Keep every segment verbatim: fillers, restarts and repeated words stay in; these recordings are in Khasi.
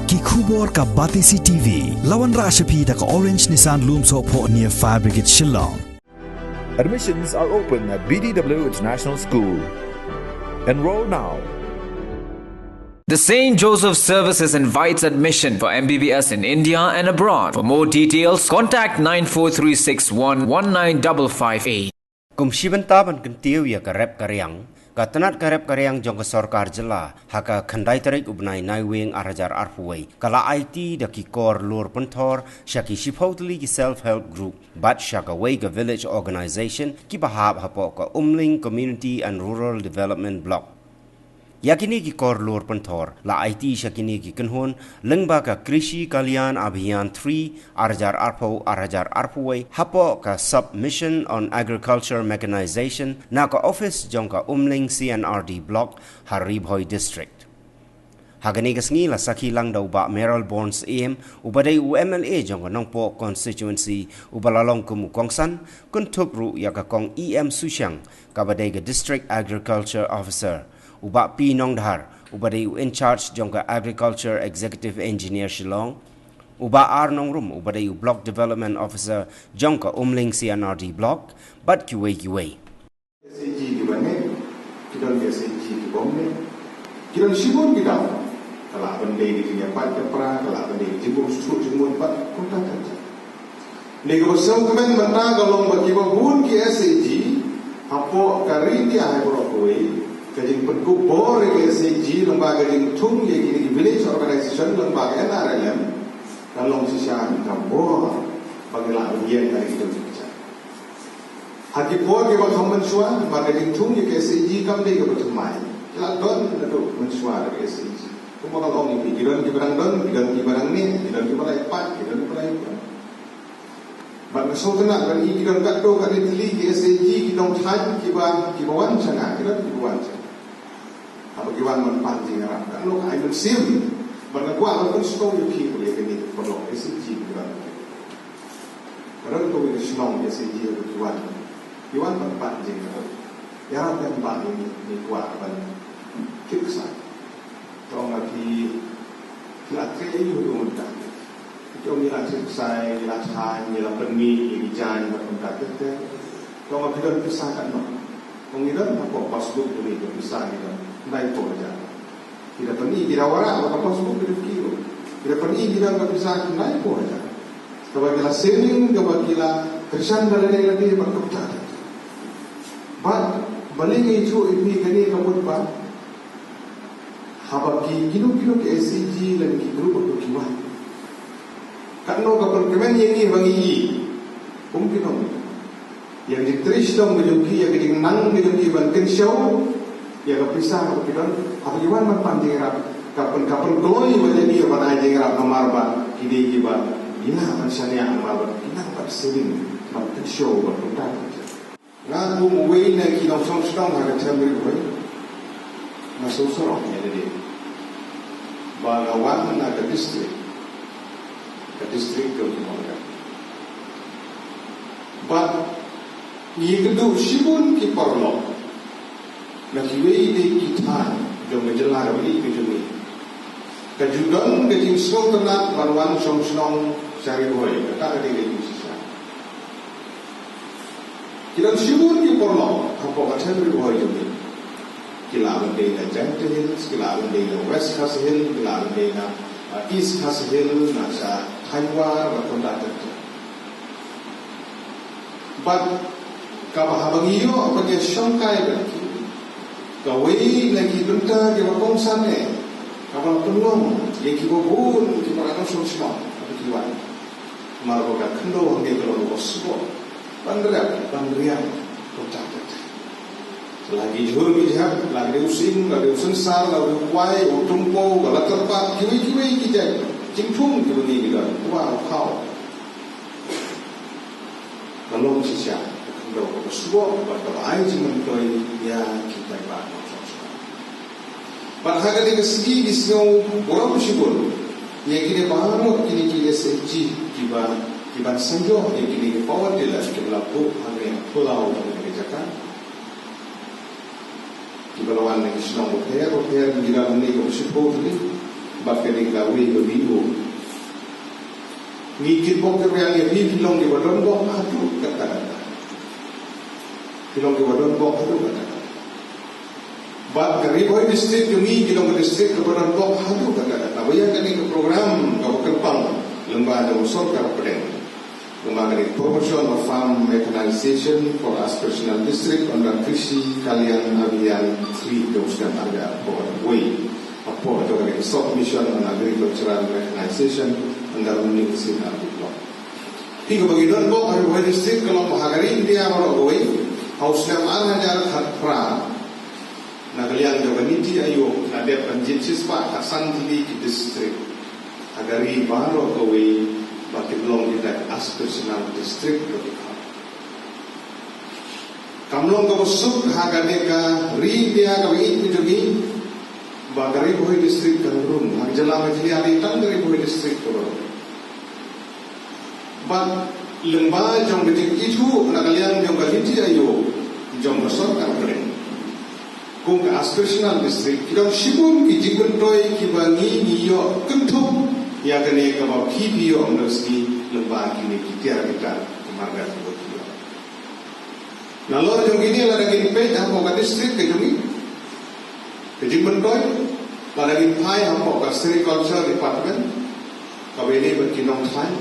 Ki khubor ka Batesi T V. La wanrah sha phi da ka Orange Nissan Lumsohphoh near Fire Brigade Shillong. Admissions are open at B D W International School. Enroll now. The Saint Joseph Services invites admission for M B B S in India and abroad. For more details, contact nine four three six one one nine double five eight. Kum shi bynta ban kyntiew ïa ka rep ka riang, ka tnat ka rep ka riang jong ka sorkar jylla ha ka khyndai tarik u bnai Naiwieng ar hajar arphew wei ka la aiti da ki kor lur pynthor sha ki shiphew tylli ki self help group bad sha kawei ka village organisation kiba hap hapoh ka Umling Community and Rural Development Block. Ïa kine ki kor lur pynthor la aiti sha kine ki kynhun lyngba ka Krishi Kalyan Abhiyan three ar hajar arphew ar hajar arphew wei hapoh ka Sub Mission on Agriculture Mechanisation na ka office jong ka Umling C and R D Block ha Ri Bhoi District. Ha kane ka sngi la sakhi lang da u Bah Mayralborn Syiem uba dei u M L A jong ka Nongpoh Constituency uba la long kum u kongsan, kynthup ruh ïa ka Kong E M Sushang kaba dei ka District Agriculture Officer, u Bah P Nongdhar uba dei u in charge jong ka Agriculture Executive Engineer Shillong, u Bah R Nongrum uba dei u Block Development Officer jong ka Umling C and R D Block bad kiwei kiwei. S A G kiba neh, ki don ki S A G kibym neh, ki don shibun ki daw. Ka lah ban dei ka jingïapait ka pra, ka lah ban dei ka jingbym sngewthuh jingmut bad kumta ter ter. Hynrei kaba sngewkmen mynta ka long ba kiba bun ki S A G hapoh ka ri India ha baroh kawei, ka jingpynkup bor ïa ki S A G lyngba ka jingthung ïa kine ki village organisation lyngba ka N R L M ka long shisha ka bor ba ki lah ban ïeng ha ki jong ki kjat. Ha ki por kiba kham mynshuwa, ba ka jingthung ïa ka S A G kam dei kaba thymmai. Ki la don naduh mynshuwa da ka S A G. Kumba nga la ong ïa phi, ki don kiba dang don, ki don kiba dang neh, ki don kiba la ïapait, ki don kiba la ïapait. Bad nga sngewtynnat ban i ki don katto katne tylli ki S A G ki nongthait kiba, kiba wan sha nga, ki don kiba wan sha nga. Haba ki wan ban pan jingïarap, katno ka ai mynsiem. Bad nga kwah ban pynsngew ïa phi ba ïa kane ka paralok S A G ki don. Ka don kawei ka shnong ïa S A G ba ki wan. Ki wan ban pan jingïarap. Ïarap ïa ka bah ïa ngi, ngi kwah ban kit ksai. To nga phi, phi la trei ïa u mynta. Phi ong ngi la kit ksai, ngi la thaiñ, ngi la pynmih ïa ki jaiñ bad kumta ter ter. To nga phi don pisa katno? Ong ngi don hapoh passbook jong ngi ka pisa ngi don khyndai phew hajar. Ki da pyni, ki da wanrah bad ka passbook, ki da kiew. Ki da pyni ki don ka pisa khyndai phew hajar. Kaba ki la saving, kaba ki la kyrshan da lade lade bad kumta. Bad balei nga ïathuh ïa phi kane ka mut ba haba ki kino kino ki S A G lane ki group ba ki wan, katno ka pynkmen ïa ngi ba ngi ïohi kum ki nong. Ïa ka jingtrei shitom ka jong ki, ïa ka jingnang ka jong ki ban kynshew ïa ka pisa kaba ki don, haba ki wan ban pan jingïarap, ka pyn, ka pynkloi ïa ngi ban ai jingïarap namar ba ki dei kiba ngi lah ban shaniah namar ba ngi lah ban saving ban kynshew ban kumta. Nga kum uwei na ki nongshong shnong ha ka Them Ri Bhoi, nga sngewsarong ïa lade ba nga wan na ka district, ka district jong ki nongïalam. Bad ngi ïakynduh shibun ki paralok na kiwei de ki thaiñ jong ka jylla kaba ïeit ka jong ngi. Ka ju don ka jingsngewtynnat ban wan shong shnong sha Ri Bhoi, kata ka dei ka jingshisha. Ki don shibun ki paralok hapoh ka Them Ri Bhoi jong ngi. Ki lah ban dei na Jaintia Hills, ki lah ban dei na West Khasi Hills, ki lah ban dei na, uh, East Khasi Hills, na sha Khanwar bad kumta ter ter. Bad kaba haba ngi ïoh ban ïashongkai bad ki, kawei na ki bynta kiba kongsan eh, kaba la pynlong ïa kiba bun kiba la nang shong shnong haba ki wan. Namar ba ka khyndew hangne ka long kaba sboh ban rep ban riang kumta ter ter. La ki jhur ki jhep, la ki dei u sing, la ki dei u synsar, la ki dei u kwai, u tyngpoh, ka la kyrpad, kiwei kiwei ki jait jingthung kiba ngi ki don, u wah u khaw. Ka long shisha ka khyndew kaba sboh bad kaba ai jingmyntoi ïa ki paidbah nongshong shnong. Bad ha kane ka sngi ngi sngew burom shibun ïa kine baroh kine ki S H G kiba, kiban sa ïoh ïa kine ki power tiller kiba la buh hangne ha Phudaw, ha kane ka jaka. Kiba la wan na ki shnong bapher bapher, ngi don hangne kumba shiphew tylli. Bad kane ka wei ka V O. Ngi kitbok kitrwiang ïa phi, phi long kiba donbok haduh katta katta. Phi long kiba donbok haduh katta katta. Bad ka Ri Bhoi District jong ngi ki long ka district kaba donbok haduh katta katta. Ba ïa kane ka program kaba kyrpang lyngba jong sorkar pdeng. Kumba kane Promotion of Farm Mechanization for Aspirational District under Krishi Kalyan Abhiyan three jong u snem ar hajar arphew wei. Hapoh jong kane Sub Mission on Agricultural Mechanization under Ministry of Agriculture. Phi kaba ngi donbok ha Ri Bhoi District ka long ba ha ka ri India baroh kawei, ha u snem ar hajar khatphra, na ka liang jong ka NITI Aayog la dep ban jied shispah khatsan tylli ki district ha ka ri baroh kawei ba kin long kita ki aspirational district ba ki khot. Kam long kaba suk ha kane ka ri India kaba ïeit ka jong ngi ba ka Ri Bhoi District kan rung ha ka jylla Meghalaya, dei tang ka Ri Bhoi District kaba rung. Bad lyngba jong ka jingithuh na ka liang jong ka NITI Aayog jong ka sorkar pdeng kum ka aspirational district, ki don shibun ki jingmyntoi kiba ngi ngi ïoh kynthup ïa kane kaba phi phi ïoh mynsngi lyngba kine ki tiar ki tar ki margat kiba phi ïoh. Nalor jong kine, lada ngin peit hapoh ka district ka jong ngi, ka jingmyntoi, lada ngin phai hapoh ka Sericulture Department, kaba ïadei bad ki nongthain,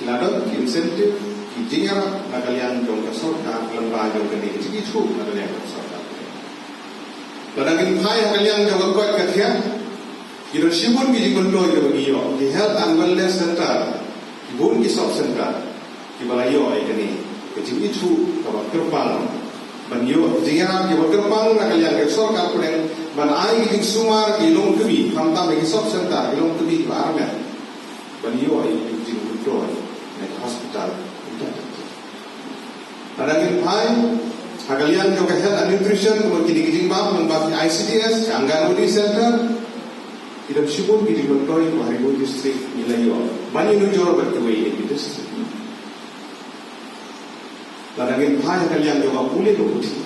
ki la don ki incentive, ki jingïarap na ka liang jong ka sorkar lyngba jong kane ka jingithuh na ka liang jong ka sorkar. Lada ngin phai ha ka liang jong ka koit ka khiah, ki don shibun ki jingmyntoi kiba ngi ïoh, ki health and wellness center, ki bun ki sub center kiba la ïoh ïa kane ka jingithuh kaba kyrpang, ban ïoh jingïarap kiba kyrpang na ka liang ka sorkar pdeng, ban ai ki jingsumar ki longkmie, khamtam ïa ki sub center ki longkmie kiba armet, ban ïoh ïa ki jingmyntoi na ki hospital. Lada ngin phai ha ka liang jong ka health and nutrition, kumba kine ki jingbam lyngba ki I C D S, ka Anganwadi center, ki don shibun ki jingmyntoi ba ha Ri Bhoi District ngi la ïoh ban ïanujor bad kiwei de ki district. Lada ngin phai ha ka liang jong ka pule ka puthi,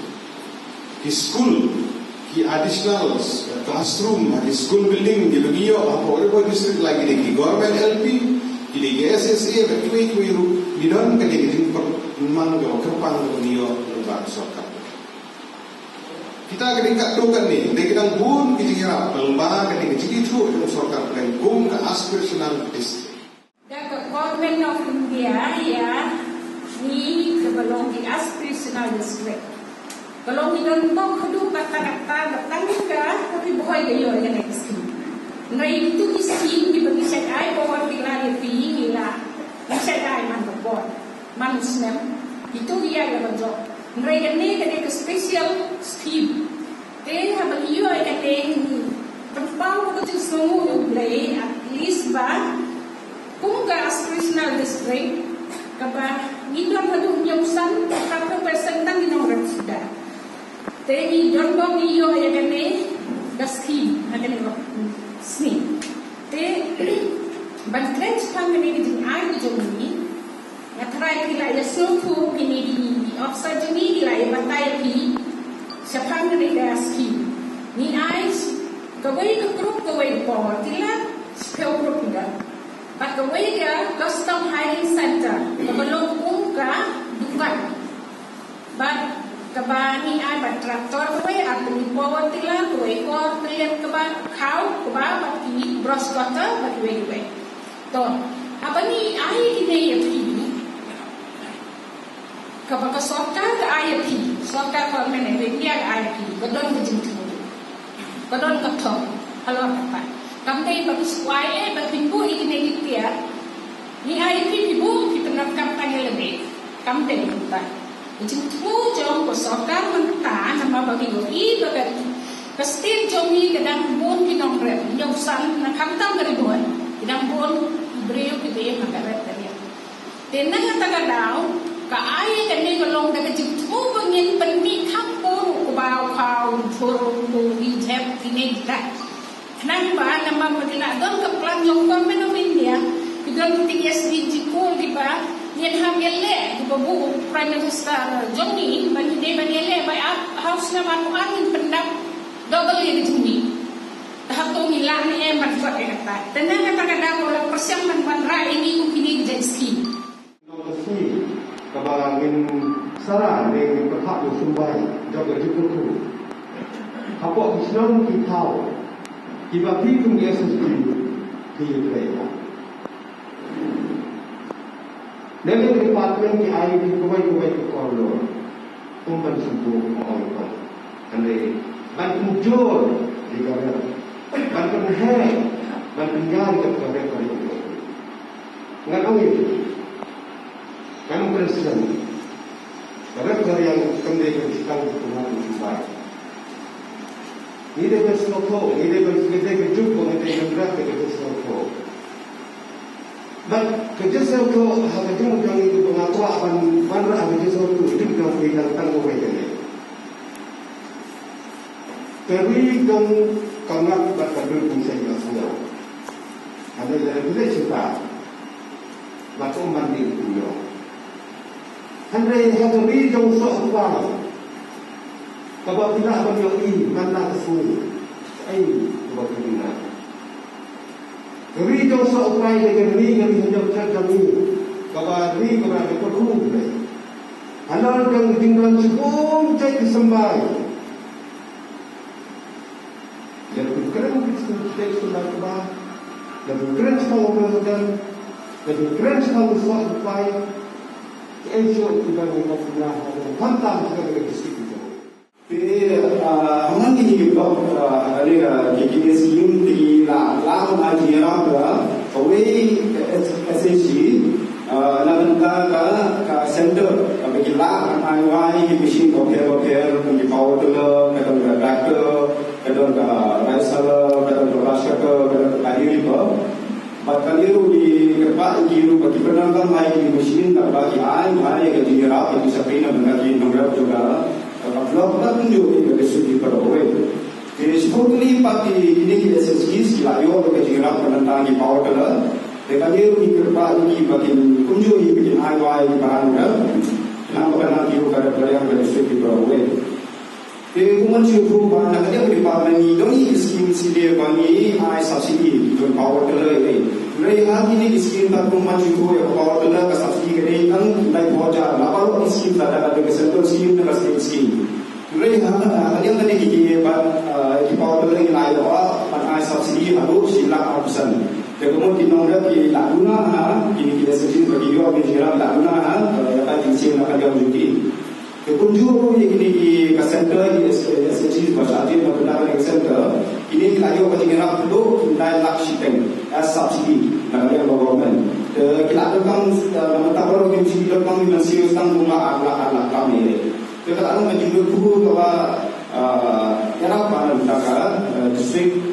ki skul, ki additional classroom ha ki school building kiba ngi ïoh hapoh Ri Bhoi District, la ki dei ki government L P, ki dei ki S S A bad kiwei kiwei ruh, ngi don kane ka jingpyrmang kaba kyrpang kaba ngi ïoh lyngba ka sorkar. Kita ki dei katto katne, dei ki dang bun ki jingïarap lyngba kane ka jingithuh jong ka sorkar pdeng kum ka aspirational district. Da ka Government of India ïa ngi kaba long ki aspirational district, ka long ngi donbok haduh katta katta, ba tang ka Ri Bhoi ka ïoh ïa kane ka scheme. Hynrei kito ki scheme kiba ngi shait ai power tiller ïa phi, ngi la, ngi shait ai man ka por, man u snem, kito ki ïaid la ka jong. Hynrei kane ka dei ka special scheme. Te haba ngi ïoh ïa kane, ngi pynpaw ka jingsngewnguh ïa U Blei, at least ba kum ka aspirational district kaba ngi don haduh hynñiewphew san, khatphra percent tang ki nongrep suda. Te ngi donbok ngi ïoh ïa kane ka scheme ha kane ka sngi. Te ban kren shaphang kane ka jingai ka jong ngi, nga tharai phi la ïa sngewthuh, kine ki officer jong ngi ki la ïa batai ïa phi shaphang kane ka scheme. Ngi ai kawei ka group, kawei ka power tiller, shiphew group da. Bad kawei ka custom hiring center kaba long kum ka dukan. Bad kaba ngi ai bad tractor kawei, ar tylli power tiller, kawei kor tylli kaba khaw kaba, bad ki brush cutter bad kiwei kiwei. To, haba ngi ai kine ïa phi, kaba ka sorkar ka ai ïa phi, sorkar Government of India ka ai ïa phi, ka don ka jingthmu, ka don ka thong halor kata. Kam dei ba phi shu ai eh ba phin buh ïa kine ki tiar, ngi ai ïa phi, phi buh, phi pyndonkam tang ïa lade. Kam dei kata. Ka jingthmu jong ka sorkar mynta namar ba ngi ïohi ba ka, ka state jong ngi ka dang bun ki nongrep, hynñiewphew san na khamtam ka Ri Bhoi, ki dang bun ki briew kiba ïeng ha ka red area. Te na kata ka daw, ka ai kane ka long da ka jingthmu ba ngin pynmih kham bun u kbaw khaw, u jhur, u jhep, kine kita. Khnang ba namar ba ki la don ka plan jong Government of India, ki don ki S D G goal kiba ngin hap ïaleh, kiba buh u Prime Minister jong ngi ba ngi dei ban ïaleh ba ha u snem arphew ar ngin pyndap double ïa ka jong ngi. Te hato ngi lah ne em ban kot ïa kata? Te na kata ka daw la pyrshang ban wanrah ïa ngi kum kine ki jait skim. Nongkynsi kaba ngin sara ne ngin pyrkhat ïa u symbai jong ka jingkyrkhu hapoh ki shnong ki thaw kiba phi kum ki S H G phi ïa trei. Ne lei ka department ki ai ïa phi kawei kawei ka korlor. Kum ban sngewthuh ong ong ong. Hynrei ban pynjur ïa ka rep, ban pynheh, ban pynïar ïa ka rep ka ri. Ngan ong ïa phi, ngan ong Khristan, ka rep ka riang kam dei ka jingtang ka pynïar ka jingbai. Ngi dei ban sngewthuh, ngi dei ban, ngi dei ka juk ba ngi dei ban rep, dei ka jingtang sngewthuh. Bad ka jingtang sngewthuh ha ka jingmut jong ngi ba nga kwah ban, ban rah ha ka jingtang sngewthuh, ka jingmut jong ngi dang tang kawei kane. Ka ri jong ka ngap bad ka dud bunsien ka sngew. Hynrei lada phi leit shata bad ka um ban dih u kumno. Hynrei ha ka ri jong soh u pai kaba phi lah ban ïohi man la ka sngi, kaei kaba phi ïohi? Ka ri jong soh u pai dei ka ri, ka ri hynñiew kyrteng jong ngi, kaba ri kaba la kyrkhu U Blei. Halor jong ka jingdon shibun jait ki symbai. Lada phi kren ki symbai kaba, lada phi kren shaphang u Blei u don, lada phi kren shaphang u soh u pai, kaei shuh kiba ngi hap pynlong ha khamtam ha ka district jong ngi. Te, ah, hangne ki block, ah, kane ka, ki, ki scheme ki la, la, la jingïarap da kawei ka S-, S H G, ah, na ka bynta ka, ka center, kaba ki la, ka ai wai ki machine bapher bapher, ki power tiller, ka don ka tractor, ka don ka rice huller, ka don ka brush cutter, ka don ka paddy reaper. Bad kane ruh ngi kyrpad ïa ki ruh ba kin pyndonkam ïa ki machine kaba ki ai, ai ïa ka jingïarap ïa ki shakri na bynta ki nongrep jong ka, ka block bad kumjuh ïa ka district jong ngi baroh kawei. Te shibun tylli pat ki, kine ki S H Gs ki la ïoh ïa ka jingïarap na bynta ki power tiller. Te kane ruh ngi kyrpad ïa ki ba kin kumjuh ïa ki, ba kin ai wai ïa ki para nongrep. Khnang ba kan nang ïoh ka dei ka riang ka district jong ngi baroh kawei. Te kumno shu pynbna na ka liang ka department ngi don ïa ki scheme shisha ba ngi ai subsidy ïa ki power tiller ïa ki. Hynrei ha kine ki scheme ba kumno shu ïa ka power tiller ka subsidy ka dei tang lai phew hajar. La baroh ki scheme, la da ka central scheme, da ka state scheme. Hynrei ha ka liang kane ki, ki ba, ah, ki power tiller ngi la ïoh ban ai subsidy haduh shi lak arphew san. Te kumno ki nongrep ki la duna ha kine ki S H G ba ki ïoh ki jingïarap la duna ha, ah, ïa ka jingshisha na ka liang jong ki. Te kumjuh ruh ïa kine ki ka center, ki S-, S H G ba shah jied na bynta ka center, kine ki la ïoh ka jingïarap haduh khyndai lak shiteng as subsidy na ka liang ka government. Te ki la donkam, eh, na bynta baroh ki machine ki donkam ki mynsiem tang kumba ar lak, ar lak tam ïa. Te ka la long ka jingkyrkhu kaba, eh, ïarap na bynta ka, eh, district.